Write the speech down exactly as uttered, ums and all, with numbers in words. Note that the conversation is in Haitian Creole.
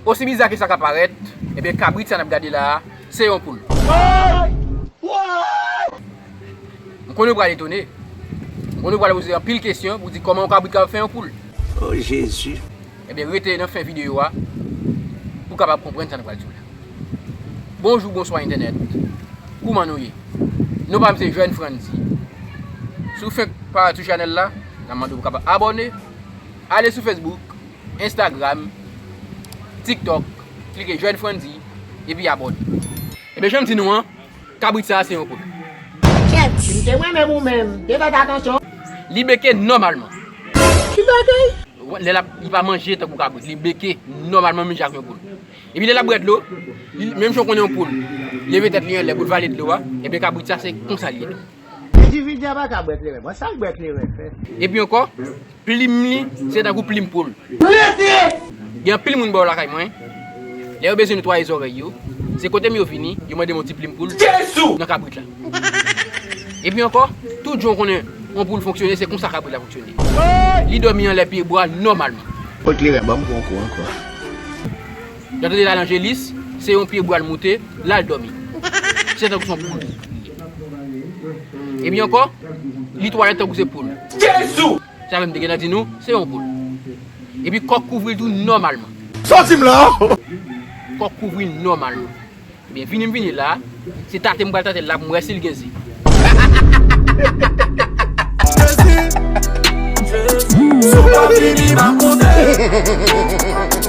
Osi biza ke sa ka parèt, ebyen, kabrit sa n ap gade la a, se yon poul. M konnen w pral etone. M konnen w pral poze anpil kesyon pou di kòman yon kabrit kapab fè yon poul. Oh, Jezi! Ebyen, rete nan fen videyo a pou w kapab konprann sa n pral di w la. Bonjou, bonswa entènèt. Kouman nou ye? Non pa m se Jèn Frandzy. Si w fenk parèt sou chanèl la, n ap mande w pou w kapab abòne. Ale sou Facebook, Instagram, TikTok, klike Jèn Frandzy, epi abòne. Ebyen, jan m di nou an, kabrit sa a se yon poul. Kèt, si m te mwen menm ou menm, te fè atansyon. Li beke nòmalman. Ki bagay? Lè l ap, li pa manje tankou kabrit, li beke nòmalman menm jan ak yon poul. Epi lè l ap bwè dlo, li, menm jan w konnen yon poul leve tèt li anlè pou l vale dlo a, ebyen kabrit sa se konsa li ye tou. Endividi a pa ka bwè kleren. Bon, sa k bwè kleren fè? Epi ankò, plim li, se tankou plim poul. Gen anpil moun bò lakay mwen, lè yo bezwen netwaye zòrèy yo, se kote m yo vini, yo mande m yon ti plim poul nan kabrit la. Epi ankò, tout jan w konnen yon poul fonksyone, se konsa kabrit la fonksyone. Li dòmi anlè pye bwa nòmalman. Pot kleren, ban m pran yon kou ankò. Jan tande l al anjelis, se yon pye bwa l moute, l al dòmi. Se tankou se yon poul. Epi ankò, li twalèt tankou se poul. Jezi! Sa menm te gentan di nou, se yon poul. Epi kòk kouvri l tou nòmalman. Soti m la! Kòk kouvri l nòmalman. Ebyen, vini m vini la, se tate m pral tate l la pou m wè si l gen ze. Jezi! Si w pa vini, m ap monte.